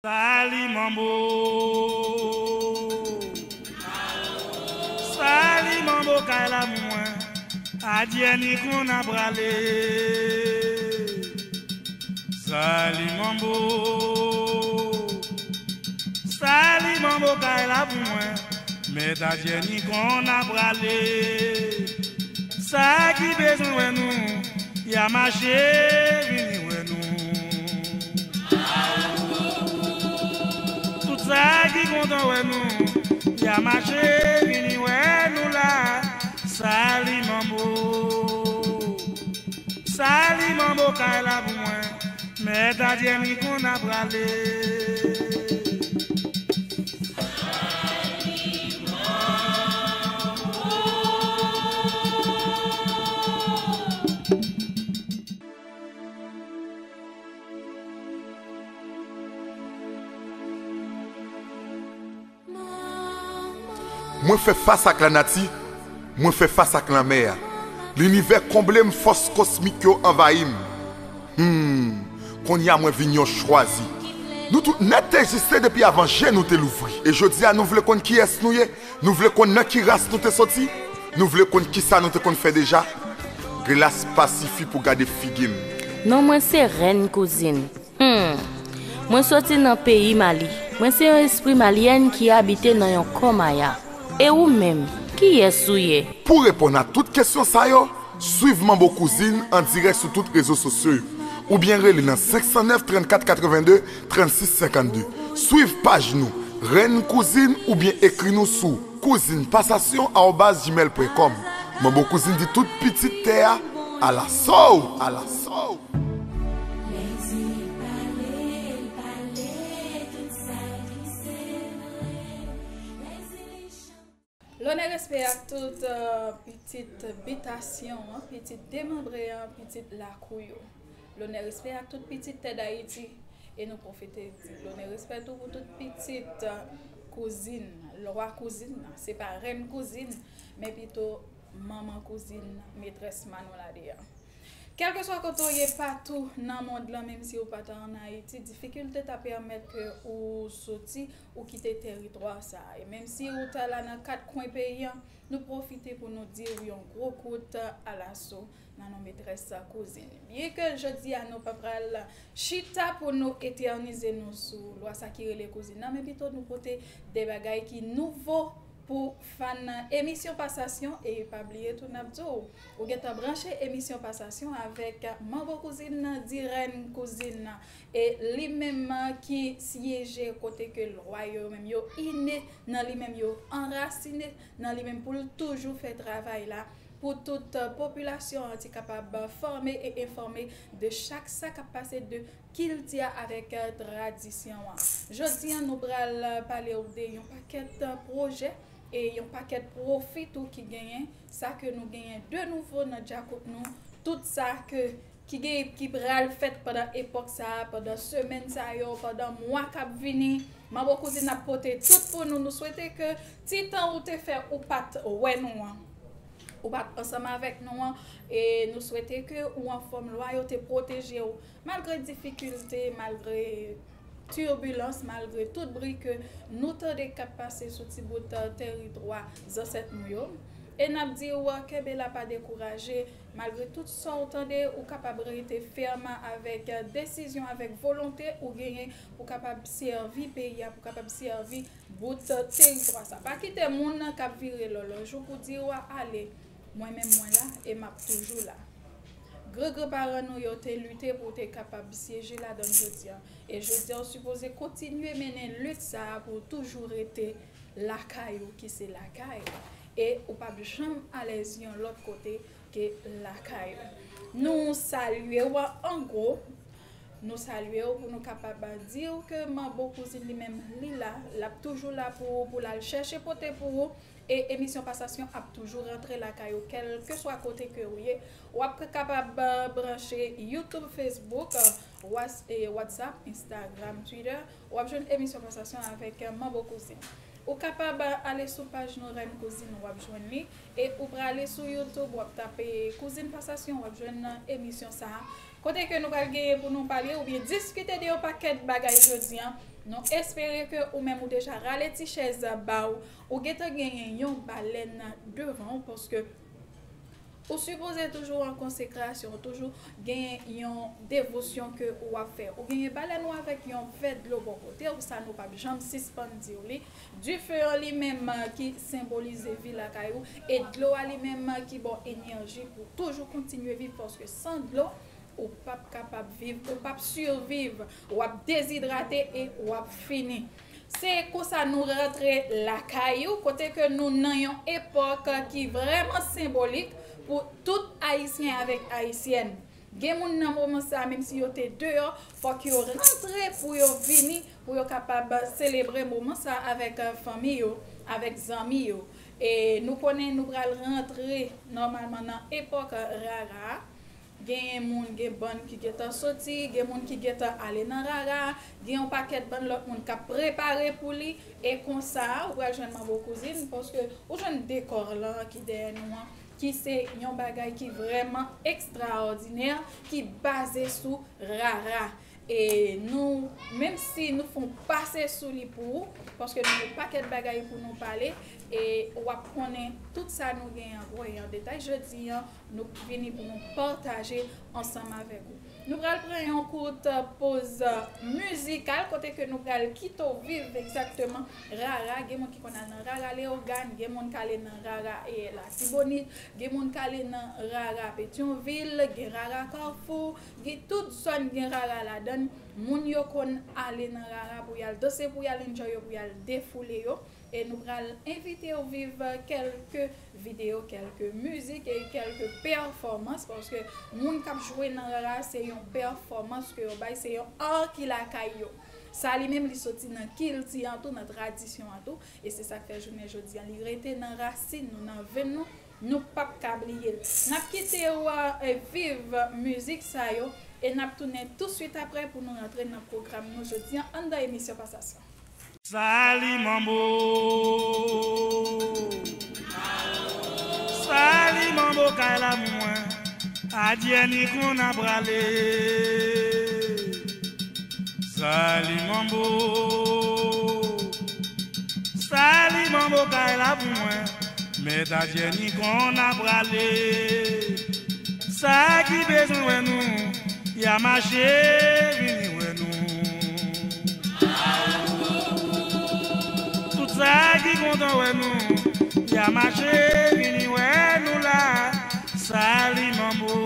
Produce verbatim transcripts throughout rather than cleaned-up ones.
Sali manbo. Sali manbo kay la pou mwen. Adyè ni konn a prale. Sali manbo. Sali manbo kay la pou mwen. Mèt Adyè ni konn a prale. Sa ki bezwen wè nou, y a mache vini wè nou. Tout sa ki kontan wè nou, y a mache vini wè nou la. Sali manbo. Sali manbo kay la pou mwen. Mèt Adyè ni konn a prale. Mwen fè fas ak lanati, mwen fè fas ak lanmè a. Linivè konble m, fòs kosmik yo anvayi m. Hmm, kounye a mwen vin yon chwazi. Nou tout nèt te egziste depi avan je nou te louvri. E jodi a nou vle konn kiyès nou ye, nou vle konn nan ki ras nou te soti, nou vle konn kisa nou te konn fè deja. Glas pa sifi pou gade figi m. Non mwen se Rèn Kouzin. Hmm. Mwen soti nan peyi Mali. Mwen se yon espri malyèn ki abite nan yon kò maya. E ou menm, kiyès ou ye? Pou reponn a tout kesyon sa yo, swiv Manbo Kouzin an dirèk sou tout rezo sosyo yo, oubyen rele nan senk san nèf, trannkat, katrevenndde, trannsis, senkannde. Swiv paj nou, Rèn Kouzin, oubyen ekri nou sou kouzin pasasyon arobaz gmail pwen kòm. Manbo Kouzin di tout pitit tè a, alaso w, alaso w. Lonè, respè ak tout, euh, pitit bitasyon an, pitit demanbre an, pitit lakou yo. Lonè, respè ak tout pitit tè Dayiti. E nou pwofite di lonè, respè tou pou tout pitit, euh, kouzin, lwa kouzin nan. Se pa rèn kouzin, men pito manman kouzin, metrès Manolade an. Kèlkeswa kote w ye patou nan mond lan, menm si w pa t an Ayiti, difikilte ta pèmèt ke ou soti, ou kite teritwa sa a. E menm si ou ta la nan kat kwen peyi an, nou pwofite pou nou di w yon gwo kout alaso nan non metrès kouzin. Byenke jodi a nou pa pral chita pou nou etènize nou sou lwa sa ki rele kouzin nan, men pito nou pote de bagay ki nouvo pou fan emisyon Pasasyon, e pa bliye tou n ap di w, ou gentan branche emisyon Pasasyon avèk Manbo Kouzin nan, di Rèn Kouzin nan, e li menm ki syeje kote ke lwa yo menm yo ine nan li menm, yo anrasine nan li menm pou l toujou fè travay la pou tout, euh, popilasyon an ti kapab fòme e enfòme de chak sa k ap pase de kilti a avèk, euh, tradisyon an. Jodi an, nou pral, euh, pale w de yon pakèt, euh, pwojè e yon pakèt pwofi tou ki genyen, sa ke nou genyen de nouvo nan djakout nou, tout sa ke, ki gen, ki pral fèt pandan epòk sa a, pandan semèn sa yo, pandan mwa k ap vini. Manbo Kouzin ap pote tout pou nou. Nou swete ke ti tan ou te fè ou pa t wè nou an, ou pa t ansanm avèk nou an, e nou swete ke ou anfòm, lwa yo te pwoteje w malgre difikilte, malgre tibilans, malgre tout bri ke nou tande k ap pase sou ti bout, euh, teritwa zansèt nou yo. E n ap di w, kenbe la, pa dekouraje. Malgre tout sa w tande, ou kapab rete fèm avèk, euh, desizyon, avèk volonte ou genyen pou kapab sèvi peyi a, pou kapab sèvi bout, euh, teritwa sa. Pa kite moun k ap vire lòlòj ou pou di w ale. Mwen menm mwen la e m ap toujou la. Gran granparan nou yo te lite pou te kapab siyeje ladan l jodi a. E jodi a, ou sipoze kontinye mennen lit sa a pou w toujou rete lakay ou ki se lakay. E ou p ap janm alèz yon lòt kote ke lakay ou. Nou salye w an gwo. Nou salye w pou nou kapab di w ke Manbo Kouzin li menm li la, l ap toujou la pou ou, pou l al chèche pote pou ou. E emisyon Pasasyon ap toujou rantre lakay ou, kèlkeswa kote ke ou ye. W ap kapab, euh, branche YouTube, Facebook, euh, Whats-, e WhatsApp, Instagram, Twitter. W ap jwenn emisyon Pasasyon avèk, euh, Manbo Kouzin. Ou kapab, euh, ale sou paj nou Rèn Kouzin, w ap jwenn li. E ou prale sou YouTube, w ap tape Kouzin Pasasyon, w ap jwenn, euh, emisyon sa a. Kote ke nou pral genyen pou nou pale oubyen diskite de yon pakèt bagay jodi an. Nou espere ke ou menm ou deja rale ti chèz ba w, ou gentan genyen yon balèn devan w, paske ou sipoze toujou an konsekrasyon, toujou genyen yon devosyon ke w ap fè. Ou genyen balèn ou avèk yon vè dlo bò kote w, sa nou p ap janm sispann di w li. Dife an li menm, ki senbolize vi lakay ou, e dlo a li menm ki ba w enèji pou toujou kontinye viv, paske san dlo, ou p ap kapab viv, ou p ap siviv, w ap dezidrate e w ap fini. Se konsa nou rantre lakay ou, kote ke nou nan yon epòk ki vrèman senbolik pou tout Ayisyen avèk Ayisyèn. Gen moun nan moman sa, menm si yo te deyò, fòk yo rantre pou yo vini, pou yo kapab selebre moman sa avèk, eh, fanmi yo, avèk zanmi yo. E nou konnen nou pral rantre nòmalman nan epòk rara a. Genyen moun, gen bann ki gentan soti, gen moun ki gentan ale nan rara, gen yon pakèt bann lòt moun k ap prepare pou li. E konsa, ou pral jwenn Manbo Kouzin, paske ou jwenn dekò lan ki dèyè nou an, ki se yon bagay ki vrèman ekstraòdinè, ki baze sou rara. E nou, menm si nou fè yon pase sou li pou ou, paske nou gen pakèt bagay pou nou pale, e w ap konnen tout sa nou genyen an gwo e an detay. Jodi an, nou vini pou nou pataje ansanm avèk ou. Nou pral pran yon kout poz mizikal, kote ke nou pral kite w viv egzakteman rara. Gen moun ki konn al nan rara Leyogàn, gen moun k ale nan rara, e, Latibonit, gen moun k ale nan rara Petyonvil, gen rara Kafou, gen tout zòn gen rara ladan l. Moun yo konn ale nan rara pou y al danse, pou y al enjoy yo, pou y al defoule yo. E nou pral envite w viv kèlke videyo, kèlke mizik e kèlke pèfòmans, paske moun k ap jwe nan rara se yon pèfòmans ke yo bay, se yon ar ki lakay yo. Sa li menm li soti nan kilti an tou, nan tradisyon an tou, e se sa k fè jounen jodi an li rete nan rasin nou, nan venn nou, nou p ap ka bliye l. N ap kite w, eh, viv mizik sa yo, e n ap tounen touswit apre pou nou rantre nan pwogram nou jodi an anndan emisyon Pasasyon. Sali Manbo. Sali Manbo kay la pou mwen. Adyè ni konn a prale. Sali Manbo. Sali Manbo kay la pou mwen. Mèt Adyè ni konn a prale. Sa ki bezwen wè nou, y a mache vini wè nou. Tout sa ki kontan wè nou, y a mache vini wè nou la. Sali Manbo.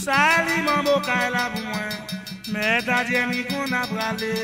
Sali Manbo kay la pou mwen. Mèt Adyè ni konn a prale.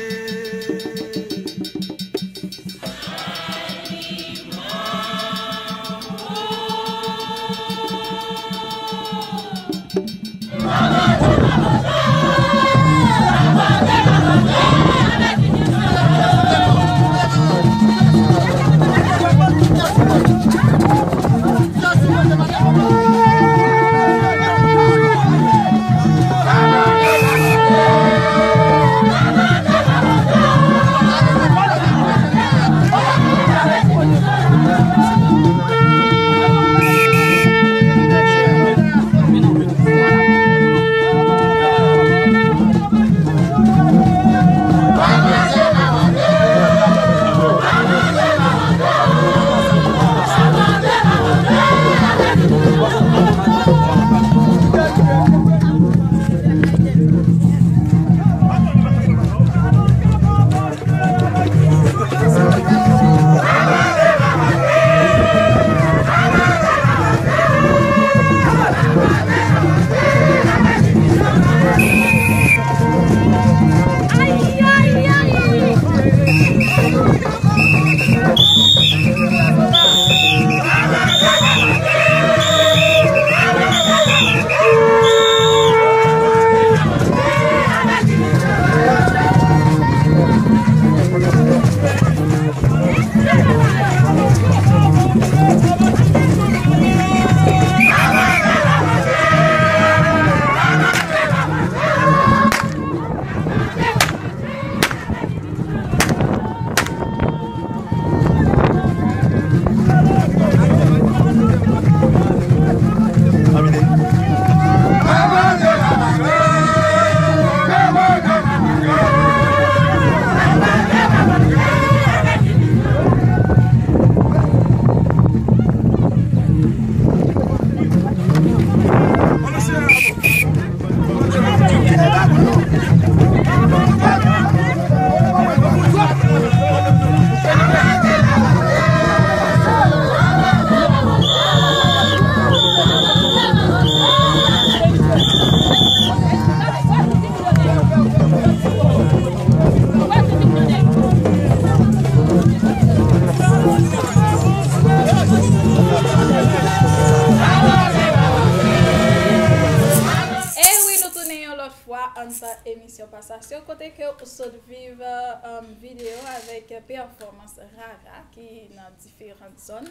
Ke ou sot viv um, videyo avèk pèfòmans Rara ki nan diferan zòn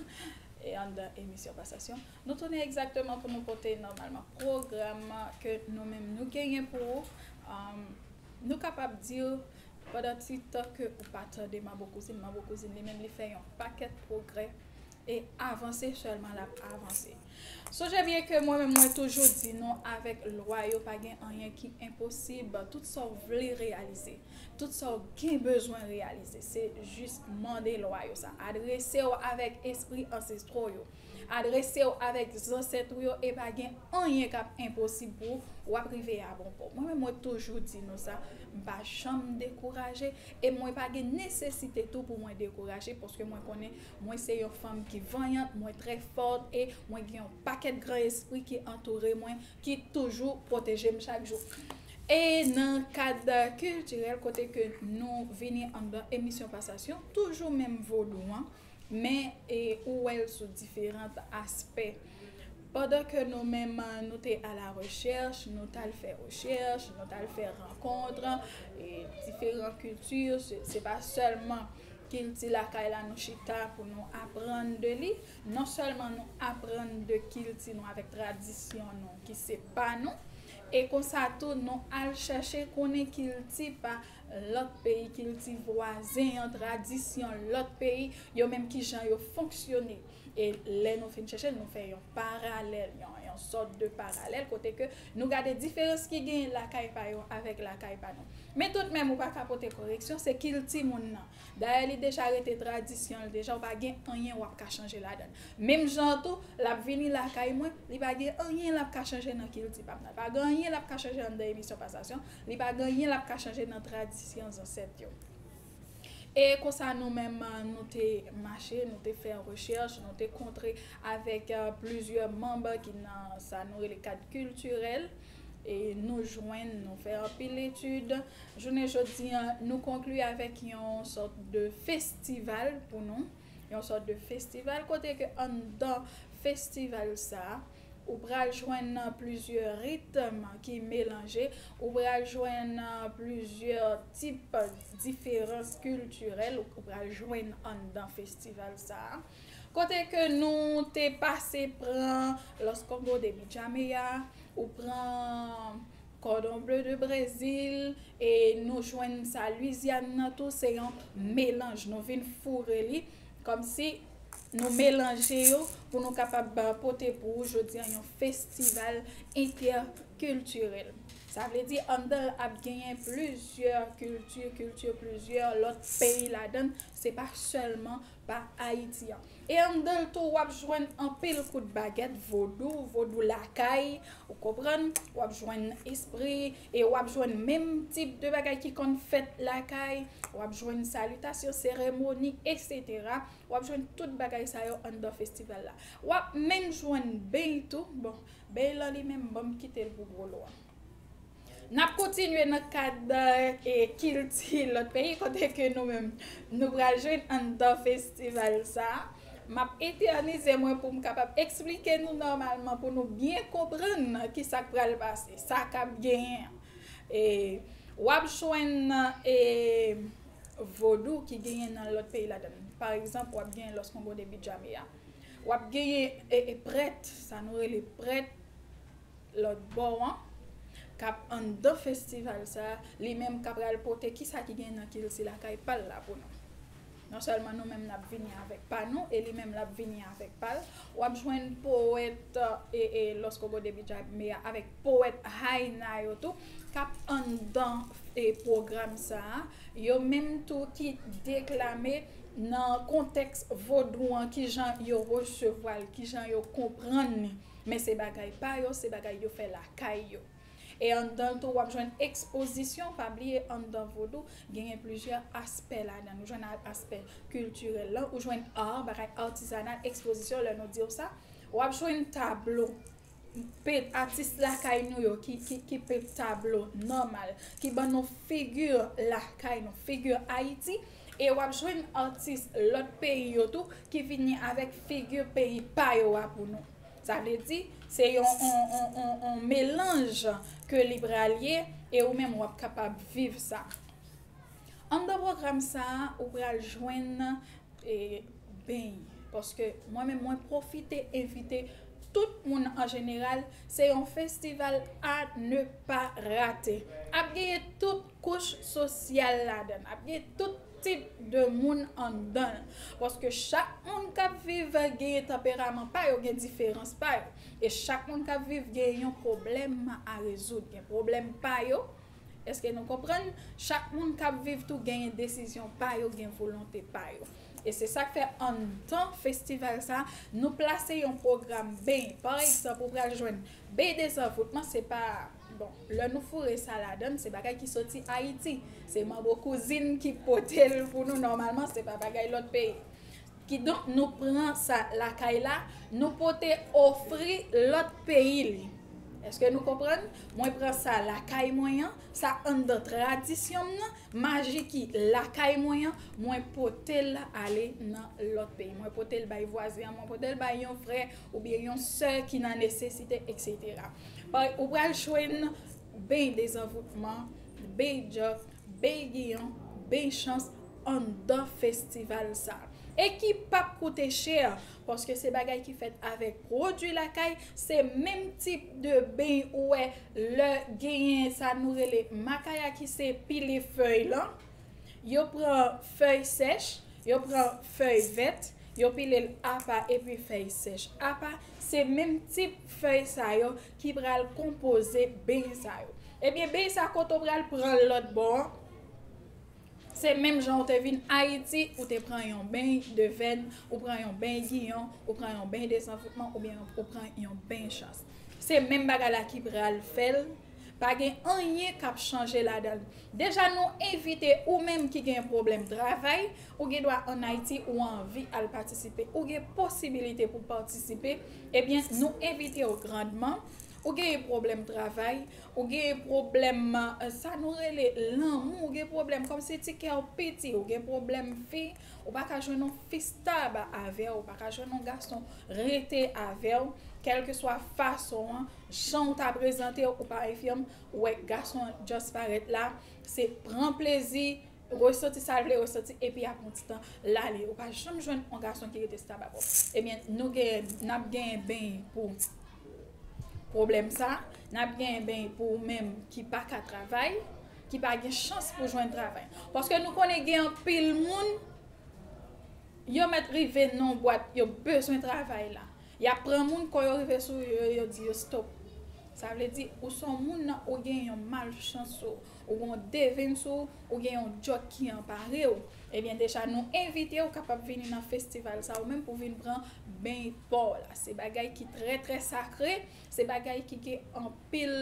e anndan emisyon Pasasyon. Nou tounen egzakteman pou nou pote nòmalman pwogram ke nou menm nou genyen pou ou. Um, nou kapab di w, pandan ti tan ke ou pa tande Manbo Kouzin, Manbo Kouzin li menm li fè yon pakèt pwogrè e avanse sèlman l ap avanse. Sonje byen ke mwen menm mwen toujou di nou avèk lwa yo pa gen anyen ki enposib. Tout sa w vle reyalize, tout sa w gen bezwen reyalize, se jis mande lwa yo sa. Adrese w avèk espri ansestro yo. Adrese w avèk zansèt ou yo e pa gen anyen k ap enposib pou ou. W ap rive a bon pò. Mwen menm mwen toujou di nou sa. M pa janm dekouraje e mwen pa gen nesesite tou pou mwen dekouraje paske mwen konnen mwen se yon fanm ki vanyant, mwen trè fòt e mwen gen yon pakèt gran espri ki antoure mwen, ki toujou pwoteje m chak jou. E nan kad kiltirèl kote ke nou vini anndan emisyon Pasasyon, toujou menm vodou an, men e ou wè l sou diferan aspè. Pandan ke nou menm nou te a la rechèch, nou t al fè rechèch, nou t al fè rankont, e diferan kilti, se, se pa sèlman kilti lakay la nou chita pou nou aprann de li. Non sèlman nou aprann de kilti nou avèk tradisyon nou ki se pa nou, e konsa tou nou al chèche konnen kilti pa lòt peyi, kilti vwazen an, tradisyon lòt peyi, yo menm kijan yo fonksyone. E lè nou fin chèche l, nou fè yon paralèl, yon, yon sòt de paralèl kote ke nou gade diferans ki genyen lakay pa yo avèk lakay pa nou. Men toutmenm ou pa ka pote koreksyon, se kilti moun nan. Dayè li deja rete tradisyon l deja, ou pa gen anyen w ap ka chanje ladan l. Menm jan an tou, l ap vini lakay mwen, li pa gen anyen l ap ka chanje nan kilti pa m nan. Li pa gen anyen l ap ka chanje anndan emisyon Pasasyon, li pa gen anyen l ap ka chanje nan tradisyon zansèt yo. E konsa nou menm nou te mache, nou te fè rechèch, nou te kontre avèk plizyè manm ki nan sa nou rele kad kiltirèl. E nou jwenn, nou fè anpil etid. Jounen jodi an nou konkli avèk yon sòt de festival pou nou, yon sòt de festival kote ke anndan festival sa a, ou pral jwenn plizyè ritm ki melanje, ou pral jwenn plizyè tip diferans kiltirèl ou pral jwenn anndan festival sa a. Kote ke nou te pase pran Los Congo de Bijameya, ou pran Cordon Bleu de Brésil, e nou jwenn sa Lwizyàn nan tou, se yon melanj. Nou vin foure li kòmsi nou melanje yo pou nou kapab pote pou ou jodi an yon festival entèkiltirèl. Sa vle di anndan l ap genyen plizyè kilti, kilti plizyè lòt peyi ladan l, se pa sèlman pa Ayiti an. E anndan l tou w ap jwenn anpil kout bagèt vodou, vodou lakay, ou konprann, w ap jwenn espri, e w ap jwenn menm tip de bagay ki konn fèt lakay, w ap jwenn salitasyon, seremoni, etsetera. W ap jwenn tout bagay sa yo anndan festival la. W ap menm jwenn beny tou. Bon, beny lan li menm, ban m kite l pou gwo lo a. N ap kontinye nan kad e, kilti lòt peyi kote ke nou menm nou pral jwenn anndan festival sa a. M ap etènize mwen pou m kapab eksplike nou nòmalman pou nou byen konprann kisa k pral pase, sa k ap genyen. E, w ap jwenn e, vodou ki genyen nan lòt peyi ladan l. Pa egzanp, w ap genyen Los Congo de Bijameya. W ap genyen e, e, prèt, sa nou rele prèt lòt bò an, k ap anndan festival sa a, li menm k ap pral pote kisa ki gen nan kilti lakay pa l la pou nou. Non sèlman nou menm n ap vini avèk pa nou, e li menm l ap vini avèk pa l. W ap jwenn powèt e, e, Los Congo de Bijameya avèk powèt Hayna yo tou, k ap anndan e, pwogram sa a. Yo menm tou ki deklame nan kontèks vodou an, kijan yo resevwa l, kijan yo konprann li. Men se bagay pa yo, se bagay yo fè lakay yo. E anndan l tou, w ap jwenn ekspozisyon, pa bliye anndan vodou, genyen plizyè aspè ladan l. Ou jwenn a- aspè kiltirèl lan, ou jwenn ar, bagay atizanal, ekspozisyon, lè nou di w sa, w ap jwenn tablo, pe- atis lakay nou yo ki, ki, ki pent tablo nòmal, ki ban nou figi lakay nou, figi Ayiti, e w ap jwenn atis lòt peyi yo tou ki vini avèk figi peyi pa yo a pou nou. Sa vle di, se yon, on, on, on, on melanj ke li pral ye, e ou menm w ap kapab viv sa. Pwogram sa a, ou pral jwenn e, beny. Paske mwen menm, mwen pwofite envite tout moun an jeneral. Se yon festival à ne pas rater. Ap genyen tout kouch sosyal ladan l. Ap genyen tout tip de moun anndan l. Paske chak moun k ap viv genyen tanperaman pa yo, gen diferans pa yo. E chak moun k ap viv genyen yon pwoblèm a rezoud, gen pwoblèm pa yo. Èske nou konprann? Chak moun k ap viv tou genyen desizyon pa yo, gen volonte pa yo. E se sa k fè anndan festival sa, nou plase yon pwogram beny. Pa egzanp, ou pral jwenn beny dezanvoutman, se pa, bon, lè nou foure sa ladan l, se bagay ki soti Ayiti. Se manbo kouzin ki pote l pou nou nòmalman, se pa bagay lòt peyi. Kidonk, nou pran sa lakay la, nou pote ofri lòt peyi li. Èske nou konprann? Mwen pran sa lakay mwen an, sa anndan tradisyon m nan, maji ki lakay mwen an, mwen pote l ale nan lòt peyi. Mwen pote l bay vwazen an, mwen pote l bay yon frè oubyen yon sè ki nan nesesite, etsetera. Ou pral jwenn beny dezanvoutman, beny djòk, beny giyon, beny chans anndan festival sa. E ki p ap koute chè, paske se bagay ki fèt avèk pwodui lakay, se menm tip de beny ou wè lè genyen sa nou rele makaya ki se pile fèy lan. Yo pran fèy sèch, yo pran fèy vèt, yo pile l apa epi fèy sèch apa. Se menm tip fèy sa yo ki pral konpoze beny sa yo. Ebyen, beny sa kote w pral pran l lòt bò an, se menm jan ou te vin Ayiti, ou te pran yon beny devèn, ou pran yon beny giyon, ou pran yon beny dezanvoutman, oubyen ou pran yon beny chans. Se menm bagay la ki pral fè l. Pa gen anyen k ap chanje ladan l. Deja, nou envite ou menm ki gen pwoblèm travay, ou gen dwa ann Ayiti, ou anvi al patisipe, ou gen posibilite pou patisipe, ebyen, nou envite w grandman. Ou gen pwoblèm travay, ou gen pwoblèm, eh, sa nou rele lanmou, ou gen pwoblèm kòmsi ti kè w piti, ou gen pwoblèm fi, ou pa ka jwenn yon fi stab avè w, ou pa ka jwenn yon gason rete avè w, kèlkeswa fason an, jan w ta prezante w, ou pa enfim, ou wè gason an just parèt la, se pran plezi, resoti sa l vle resoti, epi apre yon ti tan, l ale. Ou pa janm jwenn yon gason ki rete stab avè w. Ebyen, nou gen, n ap gen beny pou pwoblèm sa, n ap gen beny pou ou menm ki pa ka travay, ki pa gen chans pou jwenn travay. Paske nou konnen gen anpil moun, yo mèt rive nan yon bwat, yo bezwen travay la. Y ap pran moun, kò yo rive sou yo, yo di yo stop. Sa vle di, ou se yon moun nan, ou gen yon malchans sou ou, ou gen yon devèn sou ou, ou gen yon djòk ki anpare w. Ebyen, deja, nou envite w kapab vini nan festival sa ou menm pou vin pran beny pa w la. Se bagay ki trè, trè sakre, se bagay ki gen anpil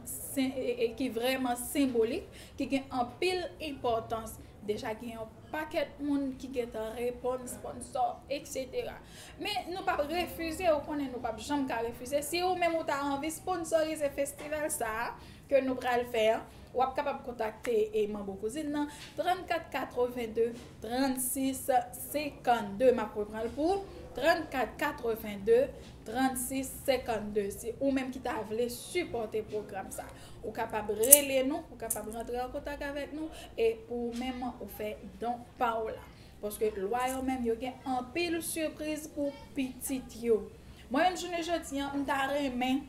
sen-, e, e, ki vrèman senbolik, ki gen anpil enpòtans. Deja gen yon pakèt moun ki gentan reponn, sponsò, etsetera. Men nou p ap refize, ou konnen nou p ap janm ka refize. Si ou menm ou ta anvi sponsorize festival sa a ke nou pral fè an, w ap kapab kontakte e Manbo Kouzin nan trannkat katrevenndi trannsis senkannde. M ap reprann l pou ou, trannkat katrevenndi trannsis senkannde. Se ou menm ki ta vle sipòte pwogram sa. Ou kapab rele nou, ou kapab rantre an kontak avèk nou, e pou ou menm ou fè don pa w la. Paske lwa yo menm, yo gen anpil sipriz pou pitit yo. Mwen menm, jounen jodi an, m ta renmen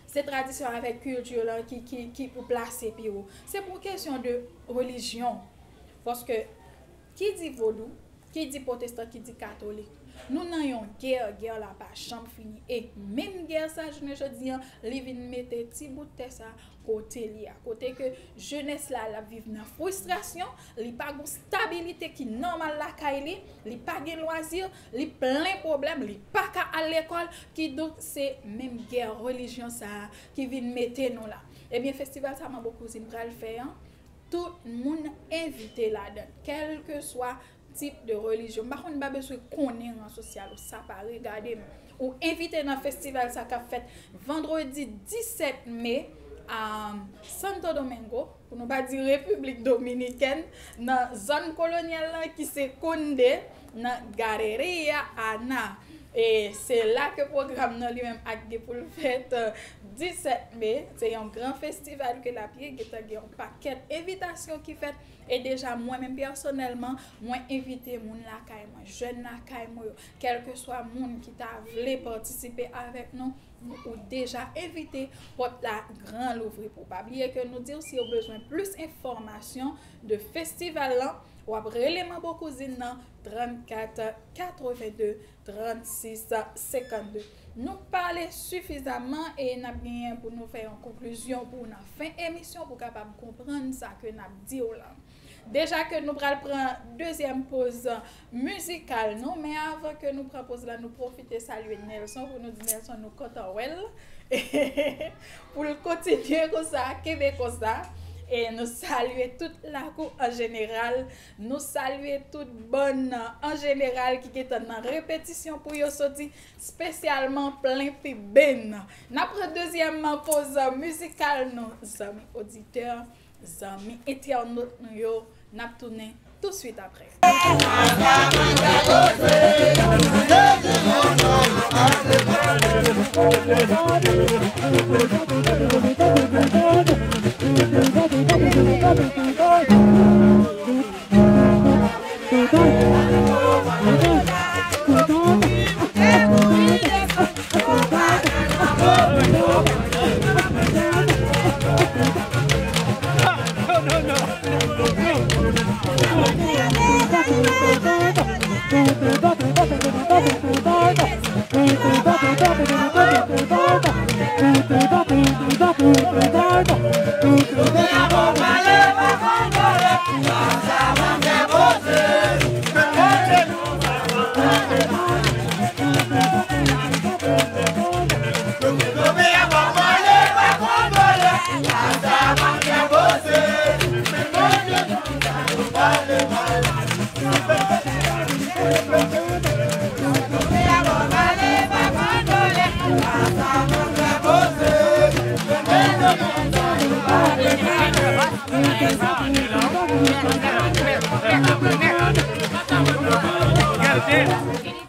se tradisyon avèk kilti lan ki, ki, ki pou plase pi wo. Se pou kesyon de relijyon. Paske ki di vodou, ki di pwotestan, ki di katolik, nou nan yon gè, gè la pa janm fini. E menm gè sa, jounen jodi an, li vin mete ti bout tè sa kote li a. Kote ke jenès la, l ap viv nan fristrasyon, li pa gon stabilite ki nòmal lakay li, li pa gen lwazi, li plen pwoblèm, li pa ka al lekòl. Kidonk, se menm gè relijyon sa a ki vin mete nou la. Ebyen, festival sa Manbo Kouzin pral fè an, tout moun envite ladan l, kèlkeswa tip de relijyon. M pa konn, m pa bezwen konnen ran sosyal ou, sa pa regade m. Ou envite nan festival sa k ap fèt vandredi disèt me a Santo Domingo, pou nou pa di Repiblik Dominikèn, nan zòn kolonyal lan ki se Conde, nan Galeria Ana. E se la ke pwogram nan li menm ak gen pou l fèt, euh, Disèt me, se yon gran festival ke l ap ye, gentan gen yon pakèt envitasyon ki fèt, e deja mwen menm pèsonèlman, mwen envite moun lakay mwen, jèn lakay mwen yo, kèlkeswa moun ki ta vle patisipe avèk nou, ou deja envite, pòt la gran louvri pou w. Pa bliye ke nou di w si w bezwen plis enfòmasyon de festival lan, w ap rele Manbo Kouzin nan trannkat katrevenndde trannsis senkannde. Nou pale sifizaman e n ap genyen pou nou fè yon konklizyon pou w nan fen emisyon pou w kapab konprann sa ke n ap di w lan. Deja ke nou pral pran dezyèm poz mizikal nou, men avan ke nou pran poz la, nou pwofite salye Nelson pou nou di Nelson nou kontan wè l. Pou l kontinye konsa, kenbe konsa. E nou salye tout lakou an jeneral. Nou salye tout bann an jeneral ki gentan nan repetisyon pou yo soti, espesyalman Plen Piben. N ap pran dezyèm poz mizikal nou, zanmi oditè, zanmi entènot nou yo. N ap tounen touswit apre.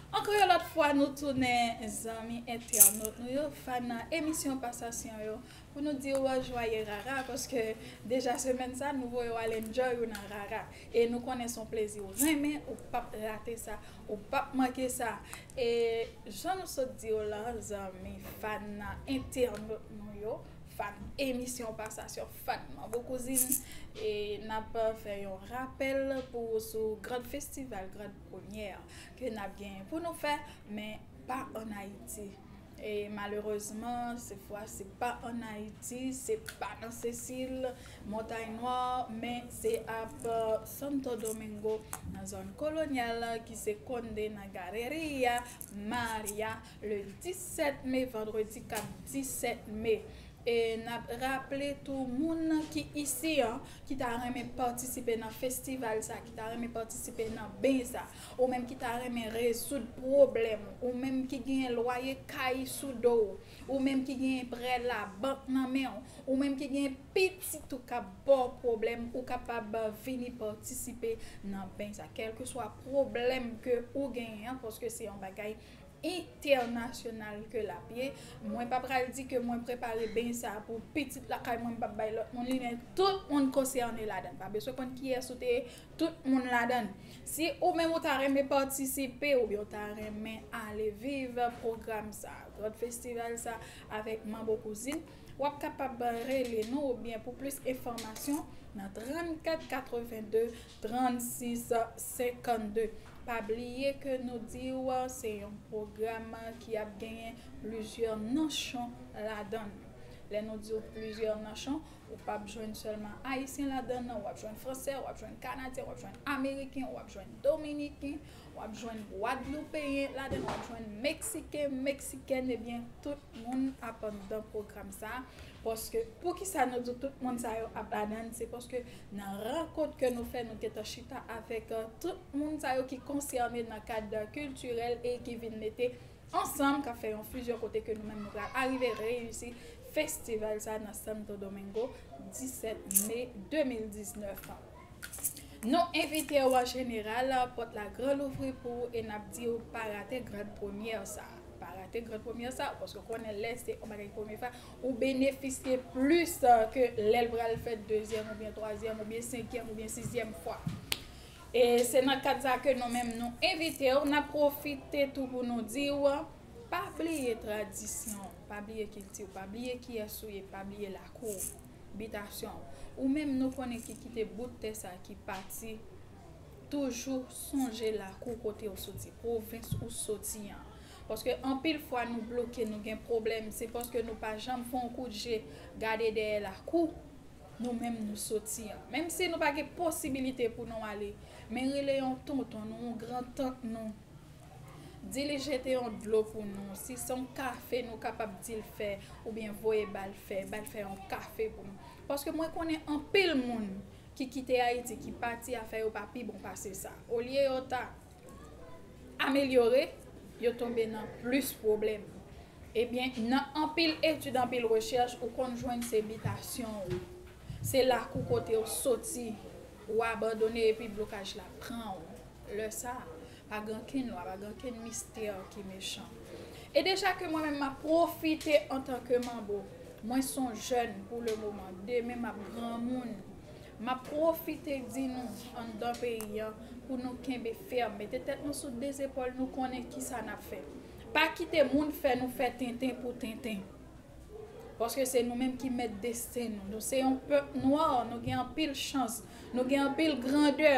Ankò yon lòt fwa, nou tounen, zanmi entènot nou yo, fan emisyon Pasasyon yo, pou nou di w jwaye rara, paske deja semèn sa, nou voye w al enjoy ou nan rara. E nou konnen se yon plezi ou renmen, ou p ap rate sa, ou p ap manke sa. E jan nou sot di w lan, zanmi fan entènot nou yo, fan emisyon Pasasyon, fan Manbo Kouzin, e n ap fè yon rapèl pou sou gran festival, gran premyè ke n ap genyen pou nou fè, men pa ann Ayiti. E malerezman, se fwa, se pa ann Ayiti, se pa nan Sesil, Montay Nwa, men se ap Santo Domingo, nan zòn kolonyal, ki se konde nan Galeria Maria, le disèt me, vandredi k ap disèt me. E n ap raple tou moun ki isi an, ki ta renmen patisipe nan festival sa, ki ta renmen patisipe nan beny sa, ou menm ki ta renmen rezoud pwoblèm, ou menm ki genyen lwaye kay sou do w, ou menm ki genyen prè labank nan men w, ou menm ki genyen pitit ou k ap ba w pwoblèm, ou kapab vini patisipe nan beny sa. Kèlkeswa pwoblèm ke ou genyen an, paske se yon bagay entènasyonal ke l ap ye. Mwen pa pral di ke mwen prepare beny sa pou pitit lakay mwen, m p ap bay lòt moun li, men tout moun konsène ladan l. Pa bezwen konn kiyès ou te ye, tout moun ladan l. Si ou menm ou ta renmen patisipe oubyen ou ta renmen ale viv pwogram sa, gran festival sa avèk Manbo Kouzin, w ap kapab rele nou oubyen pou plis enfòmasyon nan trannkat katrevenndde trannsis senkannde. Pa bliye ke nou di w se yon pwogram ki ap genyen plizyè nanchon ladan l. Lè nou di w plizyè nanchon, ou p ap jwenn sèlman Ayisyen ladan l, w ap jwenn Fransè, w ap jwenn Kanadyen, w ap jwenn Ameriken, w ap jwenn Dominiken, w ap jwenn Gwadloupeyen ladan l, w ap jwenn Meksiken, Meksikèn, ebyen, tout moun ap anndan pwogram sa a. Paske, poukisa nou di tout moun sa yo ap ladan l? Se paske nan rankont ke nou fè, nou gentan chita avèk, euh, tout moun sa yo ki konsène nan kad kiltirèl e ki vin mete ansanm, k ap fè yon fizyon kote ke nou menm nou pral arive reyisi festival sa nan Santo Domingo, disèt me de mil diznèf. Nou envite w an jeneral, pòt la gran louvri pou ou e n ap di w pa rate gran premyè sa. Pa rate te grann premyè sa, paske w konnen lè se yon bagay premye fwa, ou benefisye plis, euh, ke lè l pral fèt dezyèm oubyen twazyèm oubyen senkyèm oubyen sizyèm fwa. E se nan kad sa ke nou menm nou envite w, n ap pwofite tou pou nou di w, pa bliye tradisyon w, pa bliye kilti w, pa bliye kiyès ou ye, pa bliye lakou w, bitasyon w. Ou menm nou konnen ki kite bout tè sa ki pati, toujou sonje lakou kote w soti, pwovens ou soti an. Paske anpil fwa nou bloke, nou gen pwoblèm, se paske nou pa janm fè yon kout je gade dèyè lakou nou menm nou soti an. Menm si nou pa gen posibilite pou nou ale, men rele yon tonton nou, yon grantant nou, di li jete yon dlo pou nou. Si se yon kafe nou kapab di l fè, oubyen voye ba l fè, ba l fè yon kafe pou nou. Paske mwen konnen anpil moun ki kite Ayiti, ki pati, afè yo pa pi bon pase sa. Olye yo ta amelyore, yo tonbe nan plis pwoblèm. Ebyen, nan anpil etid, anpil rechèch, ou konn jwenn se bitasyon w, se lakou kote w soti, ou abandone epi blokaj la pran w. Lè sa a, pa gen okenn lwa, pa gen okenn mistè ki mechan. E deja ke mwen menm m ap pwofite antanke manbo, mwen se yon jèn pou le moman, demen m ap granmoun. M ap pwofite di nou anndan peyi an pou nou kenbe fèm, mete tèt nou sou de zepòl nou, konnen kisa n ap fè. Pa kite moun fè nou fè tenten pou tenten. Paske se nou menm ki mèt desten nou. Nou se yon pèp nwa, nou gen anpil chans, nou gen anpil grandè.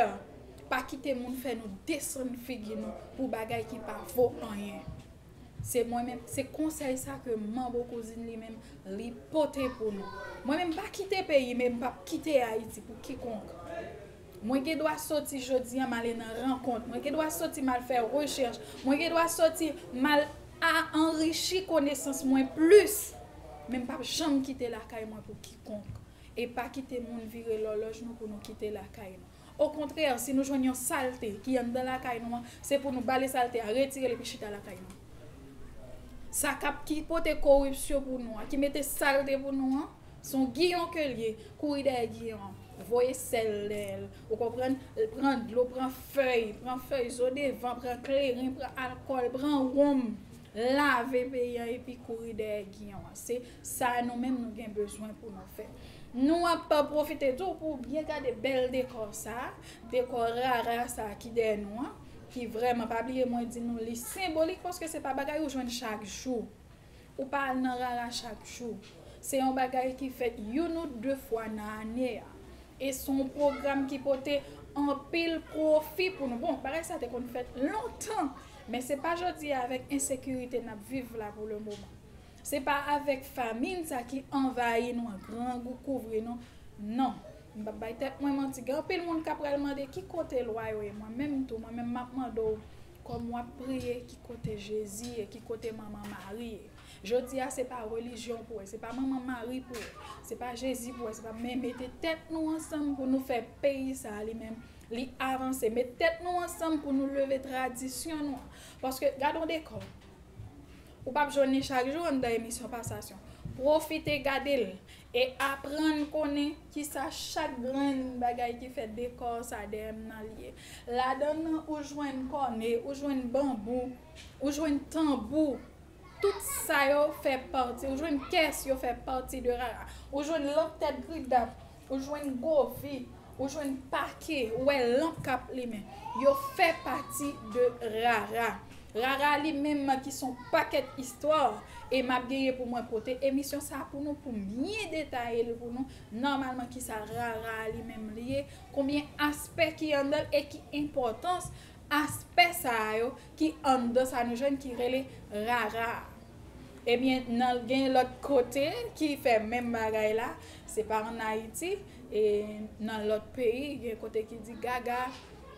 Pa kite moun fè nou desann figi nou pou bagay ki pa vo anyen. Se mwen menm, se konsèy sa ke manbo kouzin li menm li pote pou nou. Mwen menm pa kite peyi, men m p ap kite Ayiti pou kikonk. Mwen gen dwa soti jodi an m ale nan rankont. Mwen gen dwa soti m al fè rechèch. Mwen gen dwa soti m al a anrichi konesans mwen plis. Men m p ap janm kite lakay mwen pou kikonk. E pa kite moun vire lòlòj nou pou nou kite lakay nou. Okontrè, si nou jwenn yon salte ki anndan lakay nou an, se pou nou bale salte a, retire l epi chita lakay nou. Sa k ap, ki pote koripsyon pou nou an, ki mete salte pou nou an, se yon giyon ke l ye, kouri dèyè giyon an, voye sèl dèyè l, ou konprann, pran dlo, pran fèy, pran fèy zo devan, pran kleren, pran alkòl, pran wonm, lave peyi an epi kouri dèyè giyon an. Se sa nou menm nou gen bezwen pou nou fè. Nou ap pwofite tou pou byen gade bèl dekò sa, dekò rara sa ki dèyè nou an, ki vrèman, pa bliye mwen di nou li senbolik paske se pa bagay ou jwenn chak jou. Ou pa al nan rara chak jou. Se yon bagay ki fèt youn ou de fwa nan ane a. E se yon pwogram ki pote anpil pwofi pou nou. Bon, bagay sa te konn fèt lontan, men se pa jodi a avèk ensekirite n ap viv la pou le moman. Se pa avèk famin sa ki anvayi nou an, grangou kouvri nou. Non. M p ap bay tèt mwen manti. Gen anpil moun k ap pral mande ki kote lwa yo ye. Mwen menm tou, mwen menm m ap mande w, kòm w ap priye, ki kote Jezi ye, ki kote Manman Mari ye. Jodi a, se pa relijyon pou wè, se pa Manman Mari pou wè, se pa Jezi pou wè, se pa, men mete tèt nou ansanm pou nou fè peyi sa a li menm, li avanse. Met tèt nou ansanm pou nou leve tradisyon nou an. Paske, gade yon dekò. Ou p ap jwenn li chak jou anndan emisyon Pasasyon. Pwofite gade l e aprann konnen kisa chak grenn bagay ki fè dekò sa dèyè m nan li ye. Ladan nan, ou jwenn kòne, ou jwenn banbou, ou jwenn tanbou. Tout sa yo fè pati, ou jwenn kès yo fè pati de rara. Ou jwenn lanp tèt gridap, ou jwenn govi, ou jwenn pake, ou wè lanp k ap limen. Yo fè pati de rara. Rara li menm ki se yon pakèt istwa, e m ap genyen pou mwen pote emisyon sa pou nou, pou m byen detaye l pou nou, nòmalman kisa rara li menm li ye, konbyen aspè ki anndan l e ki enpòtans aspè sa a yo ki anndan sa nou jwenn ki rele rara a. Ebyen, nan gen lòt kote ki fè menm bagay la, se pa ann Ayiti, e nan lòt peyi, gen kote ki di gaga,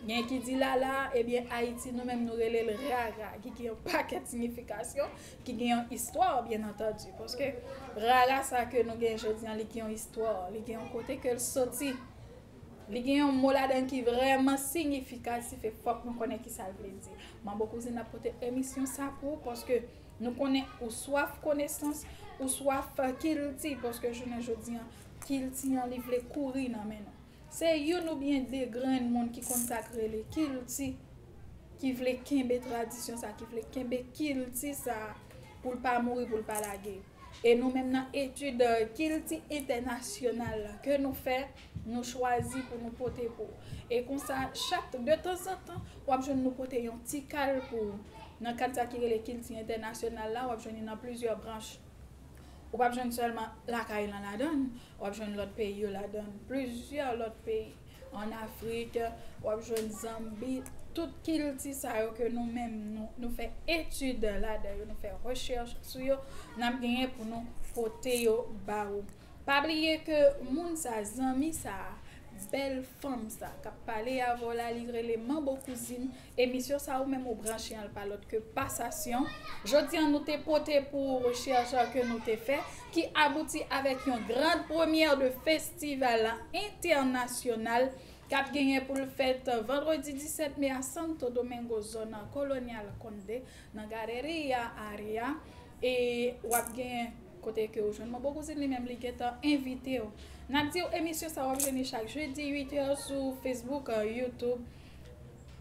gen ki di lala, ebyen, Ayiti, nou menm, nou rele l rara, ki gen yon pakèt siyifikasyon, ki gen yon istwa, byen antandi. Paske rara sa ke nou gen jodi an, li gen yon istwa, li gen yon kote ke l soti. Li gen yon mo ladan ki vrèman siyifikatif e fòk nou konnen kisa l vle di. Manbo Kouzin ap pote emisyon sa pou ou paske nou konnen ou swaf konesans, ou swaf kilti, paske jounen jodi an, kilti an li vle kouri nan men nou. Se youn oubyen de grenn moun ki konn sa k rele kilti, ki vle kenbe tradisyon sa, ki vle kenbe kilti sa, pou l pa mouri, pou l pa lage. E nou menm nan etid, eh, kilti entènasyonal ke nou fè, nou chwazi pou nou pote pou ou. E konsa, chak de tanzantan, w ap jwenn nou pote yon ti kal pou ou. Nan kad sa ki rele kilti entènasyonal la, w ap jwenn li nan plizyè branch. Ou p ap jwenn sèlman lakay lan ladan l, w ap jwenn lòt peyi yo ladan l, plizyè lòt peyi. Ann Afrik, w ap jwenn Zanbi, tout kilti sa yo ke nou menm, nou, nou fè etid ladan yo, nou fè rechèch sou yo, n ap genyen pou nou pote yo ba ou. Pa bliye ke moun sa, zanmi sa, bèl fanm sa k ap pale avè w la, li rele Manbo Kouzin. Emisyon sa ou menm ou branche an, l pa lòt ke Pasasyon. Jodi an, nou te pote pou ou rechèch ke nou te fè, ki abouti avèk yon grand première de festival entènasyonal k ap genyen pou l fèt vandredi disèt me a Santo Domingo, zòn Colonial Conde, nan Galeria Area. E w ap gen kote ke ou jwenn Manbo Kouzin, li menm li gentan envite w. N ap di w emisyon sa w ap jwenn li chak jedi uit è sou Facebook, YouTube,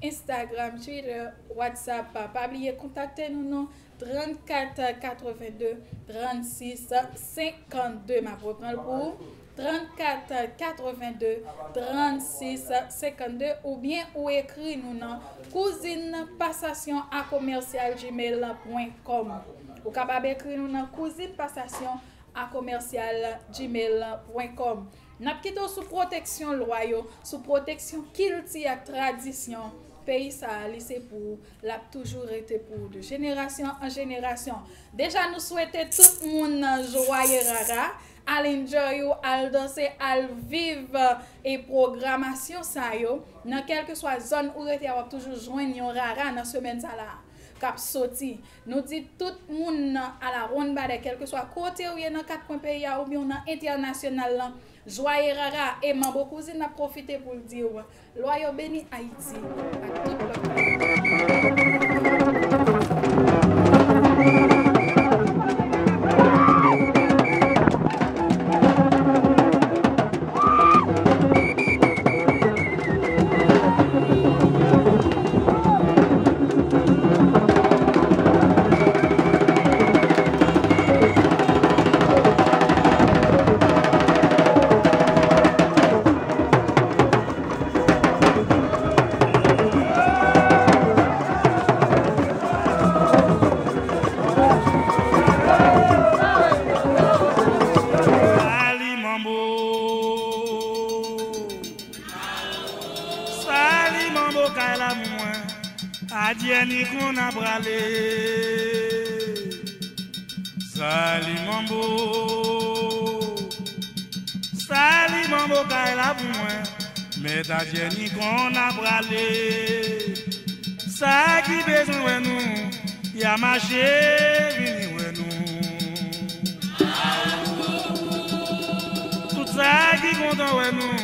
Instagram, Twitter, WhatsApp. Pa bliye kontakte nou nan trannkat katrevenndde trannsis senkannde. M ap reprann l pou ou. Trannkat katrevenndde trannsis senkannde, oubyen ou ekri nou nan kouzin pasasyon a komèsyal gmail pwen kòm. Ou kapab ekri nou nan kouzin pasasyon a komèsyal gmail pwen kòm. N ap kite w sou pwoteksyon lwa yo, sou pwoteksyon kilti ak tradisyon peyi sa a, li se pou ou, l ap toujou rete pou ou de jenerasyon an jenerasyon. Deja, nou swete tout moun joye rara, al enjoy ou, al danse, al viv, e pwogramasyon sa yo. Nan kèlkeswa zòn ou rete a, w ap toujou jwenn yon rara nan semèn sa la k ap soti. Nou di tout moun nan alawonnbadè, kèlkeswa kote ou ye nan kat kwen peyi a oubyen w nan entènasyonal lan, jwaye rara e Manbo Kouzin ap pwofite pou l di w, lwa yo beni Ayiti ak tout lòt peyi. Sali Manbo. Sali Manbo kay la pou mwen. Adyè ni konn a prale. Sali Manbo. Sali Manbo kay la pou mwen. Mèt Adyè ni konn a prale. Sa ki bezwen wè nou, y a mache vini wè nou. Tout sa ki kontan wè nou,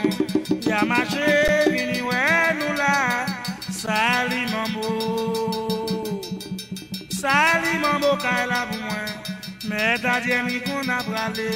y a mache vini wè nou la. Sali Manbo. Sali Manbo kay la pou mwen. Mèt Adyè ni konn a prale.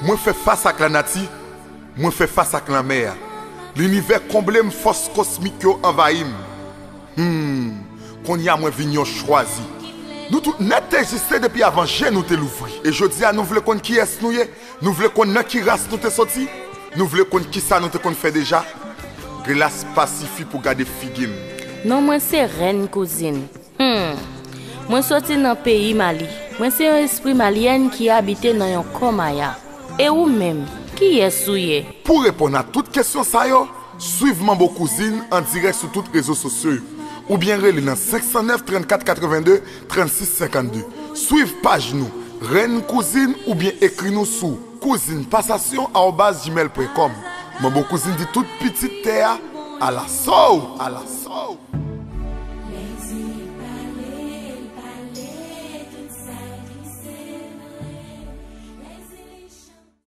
Mwen fè fas ak lanati, mwen fè fas ak lanmè a. Linivè konble m, fòs kosmik yo anvayi m. Hmm, kounye a mwen vin yon chwazi. Nou tout nèt te egziste depi avan je nou te louvri. E jodi a nou vle konn kiyès nou ye? Nou vle konn nan ki ras nou te soti? Nou vle konn kisa nou te konn fè deja? Glas pa sifi pou gade figi m. Non mwen se Rèn Kouzin. Hmm. Mwen soti nan peyi Mali. Mwen se yon espri malyèn ki abite nan yon kò maya. E ou menm, kiyès ou ye? Pou reponn a tout kesyon sa yo, swiv Manbo Kouzin an dirèk sou tout rezo sosyo yo, oubyen rele nan senk san nèf, trannkat, katrevenndde, trannsis, senkannde. Swiv paj nou, Rèn Kouzin, oubyen ekri nou sou kouzin pasasyon arobaz gmail pwen kòm. Manbo Kouzin di tout pitit tè a, alaso w, alaso w.